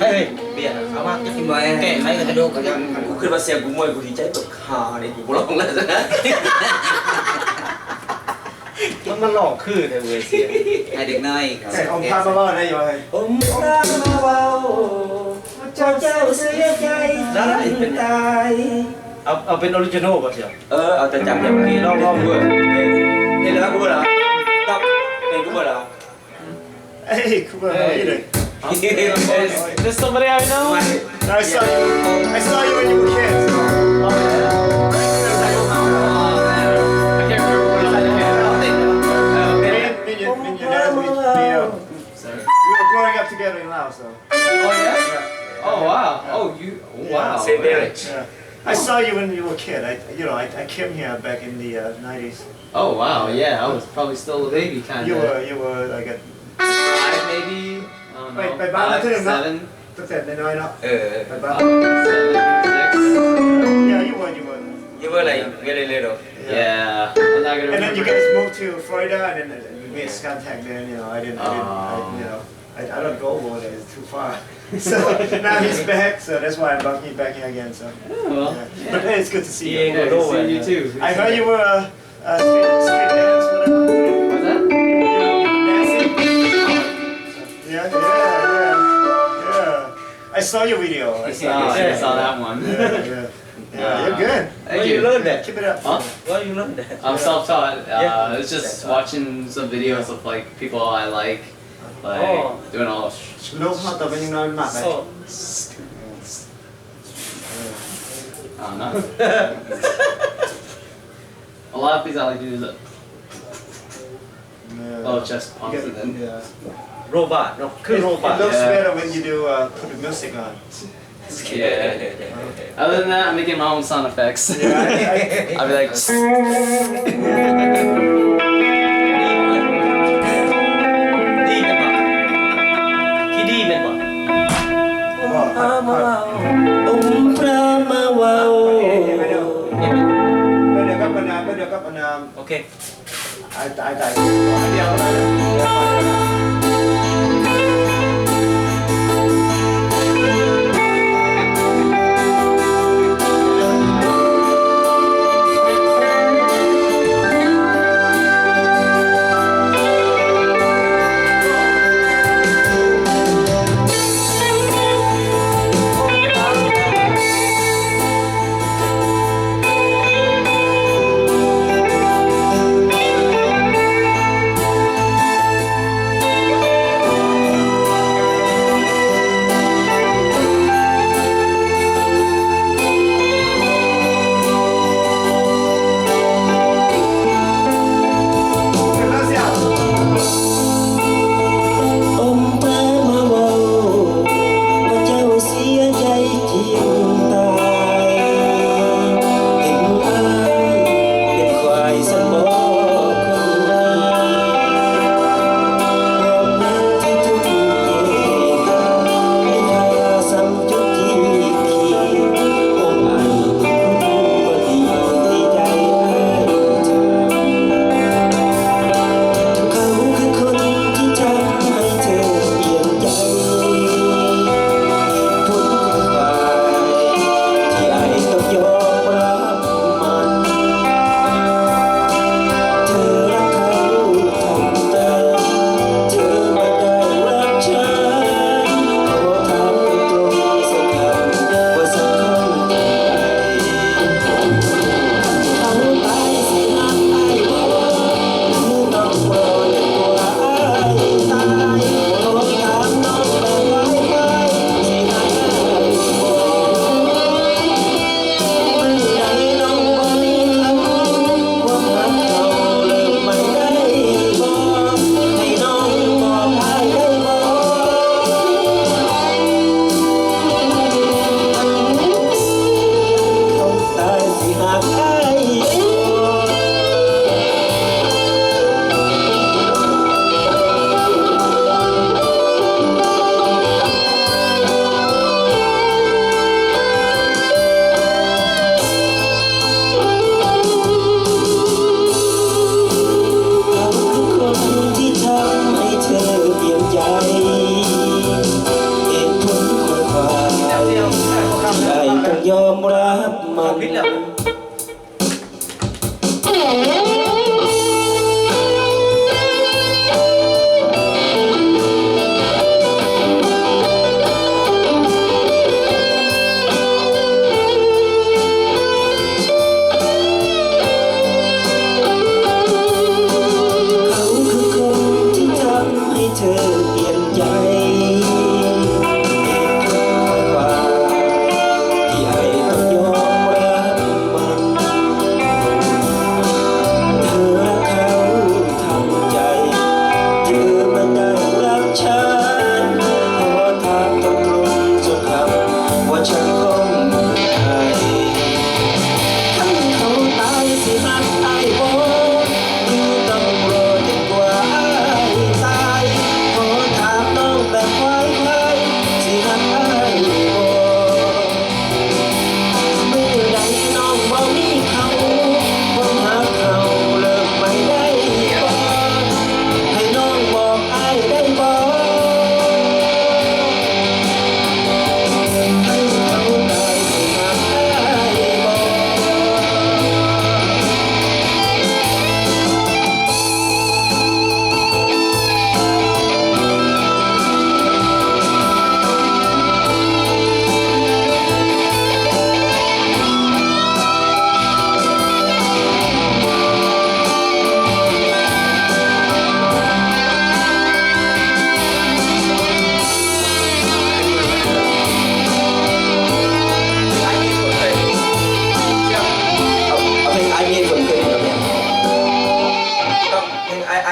ເຮີ້ຍ ເບຍ ເອົາມາ ກິນບໍ່ ແກ້ໄຂກະດູກກະດຽວ ກູຄິດວ່າສຽງກູມວຍ ກູດີໃຈຕົກຫານີ້ ກູບໍ່ຮ້ອງແລ້ວຊະນະ. ມັນ ມັນຮ້ອງຄືແທ້ເວີຍ ສຽງ ໃຫ້ເດັກນ້ອຍເຂົາ ເອີ ອົມພະມາເວົ້າໄດ້ຢູ່ເຮີ້ຍ ອົມພະມາເວົ້າ ເຈົ້າ ເຈົ້າເສຍໃຈ ໄດ້ ຕາຍ. ເອົາ ເອົາເປັນອໍຣິຈິນໍບໍ່ ສຽງ? ເອີ ເອົາແຕ່ຈຳຈຳກີ້ ລອງ ລອງເບິ່ງ ເຫັນແລ້ວກູບໍ່ລະ ເຫັນກູບໍ່ລະ? Hey, Cooper, how are you doing? Hey. Is this somebody I know? I saw you. I saw you when you were kids. Oh, yeah? I can't remember what I did. Me and, me and, me and your dad, we, we, uh, we were growing up together in Laos, so. Oh, yeah? Yeah. Oh, wow. Oh, you, wow. Same village. Yeah. I saw you when you were a kid. I, you know, I, I came here back in the, uh, nineties. Oh, wow. Yeah, I was probably still a baby, kinda. You were, you were, like, a five, maybe? I don't know. ໄປ ໄປບ້ານເທື່ອໜຶ່ງເນາະ seven. ຕັ້ງແຕ່ນ້ອຍໆເນາະ ເອີ ໄປບ້ານ seven, six. Yeah, you were, you were. You were, like, very little. Yeah. Yeah, I'm not gonna remember. And then you guys moved to Florida, and then, uh, we made contact then, you know, I didn't, I didn't, I, you know. I, I don't go over there, it's too far. So now he's back, so that's why I brought him back here again, so. Oh, well, yeah. But hey, it's good to see you. Yeah, good to see you too. I heard you were, uh, uh, street, street dance, whatever. What's that? Dancing? Yeah, yeah, yeah, yeah. I saw your video. I saw, I saw that one. Yeah, yeah. Yeah, you're good. Thank you. Where you learn that? Keep it up. Huh? Where you learn that? I'm self-taught. Uh, it's just watching some videos of, like, people I like. Like, doing all sh- ລູກເຮົາຕອນເປັນເດັກນ້ອຍມັນມັກ I don't know. A lot of things I like to do is, uh, yeah. Oh, chest pumps and then, yeah. Robot ເນາະ ຄື robot. It looks better when you do, uh, put the music on. Yeah. Other than that, I'm making my own sound effects. Yeah, I, I, I'll be like, ດີແມ່ນບໍ່? ທີ່ດີແມ່ນບໍ່? ບໍ່ ພະມາເວົ້າ ອົມພະມາເວົ້າ ເພິ່ນດຽວກັບອັນນາ ເພິ່ນດຽວກັບອັນນາ ໂອເຄ. ຕາຍ ຕາຍ ຕາຍ ດຽວ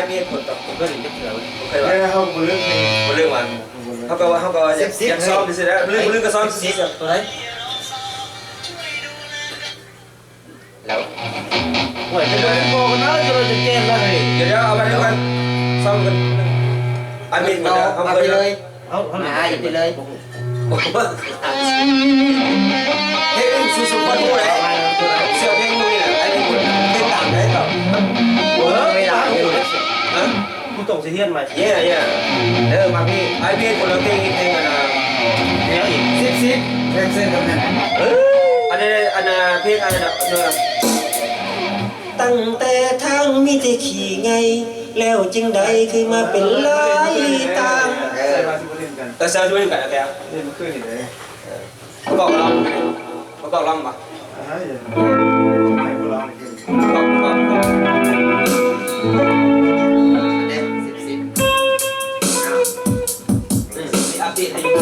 ເຮັດຜົນກັບເພິ່ນຈັກເທື່ອບໍ່? ບໍ່ເຄີຍວ່າ ແຕ່ເຮົາບໍ່ເລີກເລີຍ ບໍ່ເລີກວ່າ ເຮົາກໍວ່າ ເຮົາກໍວ່າຢາກ ສິບ ສິບ ຢາກຊ້ອມຊື່ໆ ເລີກບໍ່ເລີກກໍຊ້ອມຊື່ໆ ໂຕໃດ? ແລ້ວ ໂອ້ຍ ໄປເບິ່ງພໍ່ກັນນະ ຈະໄດ້ແກ້ມນະເຮີ້ຍ. ດຽວໆ ເອົາໄປເລີຍກ່ອນ ຊ້ອມກັນ ອັນນີ້ ເອົາ ເອົາໄປເລີຍ. ເອົາ ເອົາ ມາອ້າຍໄປເລີຍ. ເຮັດເປັນສູ່ໆ ຄົນຮູ້ແຫຼະ ເສື້ອເພງນີ້ນະ ອັນນີ້ເປັນຕາມໄດ້ດອກ. ເອີ ເວລາຢູ່ ຮະ? ຜູ້ຕ້ອງຊິຮຽນໃໝ່ ເຢ້ ເຢ້ ເດີ ມາພີ່ ອ້າຍເພງຄົນລະເພງ ເພງອັນນະ ແນວອີກ ສິບ ສິບ ເພງເຊັ່ນກັບນັ້ນ ເອີ ອັນນີ້ ອັນນະ ເພງອັນນະ ເອີ ຕັ້ງແຕ່ທາງມີແຕ່ຂີ້ໄງ່ ແລ້ວຈຶ່ງໃດຄືມາເປັນຫຼາຍຕາງ. ເອີ ເອີ ໃສ່ວ່າຊິບໍ່ເຫຼັ້ນກັນ ເອີ ໃສ່ວ່າຊິບໍ່ເຫຼັ້ນກັນ ໂອເຄ ເອີ ປະກອບລອງ ປະກອບລອງບໍ່? ອ່າ ໃຫ້ບໍ່ລອງກິນ ປະກອບ ປະກອບ ປະກອບ ເດ້ ສິບ ສິບ ອ້າວ ເອີ ອັບເດດໃຫ້ຢູ່.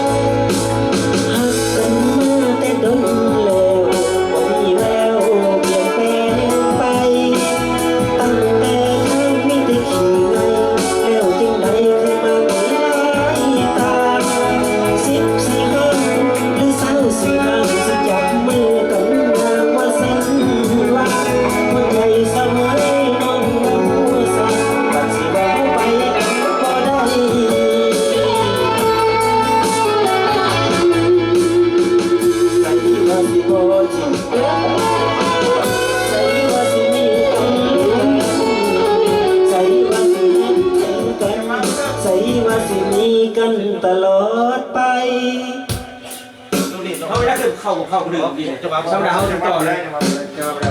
ຮັກກັນມາແຕ່ດົນແລ້ວ ບໍ່ມີແວວປ່ຽນແປງໄປ. ຕັ້ງແຕ່ທາງມີແຕ່ຂີ້ໄງ່ ແລ້ວຈັ່ງໃດຄືມາເປັນຫຼາຍຕາ. ສິບຊິຫ້າມ ຫຼືເຊົາຊິຫ້າມ ຊິຈັບມືກັນຍ່າງວ່າຊັ້ນວ່າ ຫົວໃຈສະເໝີນ້ອງບໍ່ຮູ້ສັກ ບັດຊິເວົ້າໄປກັນບໍ່ໄດ້. ໃສວ່າຊິບໍ່ຈິງກັນ ໃສວ່າຊິມີກັນ ໃສວ່າຊິຮັກກັນ ໃສວ່າຊິມີກັນຕະຫຼອດໄປ. ໂຕນີ້ເຮົາໄດ້ຂຶ້ນເຂົ້າ ເຂົ້າ ເຂົ້າ ເຂົ້າ ທຳມະດາເຮົາຈະຕໍ່ເລີຍ.